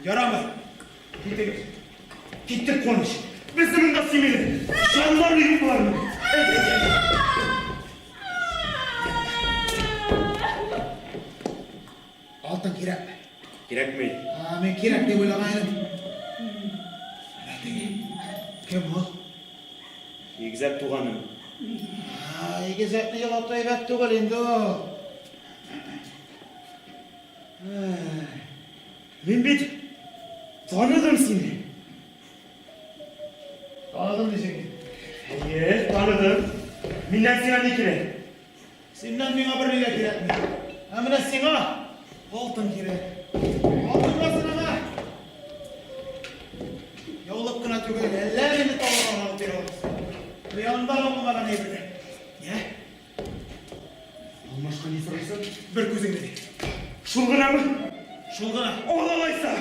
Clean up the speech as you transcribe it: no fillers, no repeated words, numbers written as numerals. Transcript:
Ярамый. Китегез. Киттек, Куаныч. Безне монда сөймиләр. Җаннары юк боларның. Әйдә, әйдә, әйдә. Алтын кирәкме? Кирәкми. А, мин кирәк дип уйлаган идем. Менә теге. Кем ул? Игезәк туганым. А, игезәкне елату әйбәт түгел инде ул. Мин бит таныдым сине. Таныдым дисең инде. Әйе, таныдым. Миннән сиңа ни кирәк? Синнән миңа берни дә кирәкми. Ә менә сиңа алтын кирәк. Алтынга сынама. Яулык кына түгел, әллә нинди товарлар алып бирә аласың. Хыялыңда да булмаган әйберләр. Йә? Алмашка ни сорыйсың? Бер күзеңне бир. Шул гынамы? Шул гына. Ал алайса!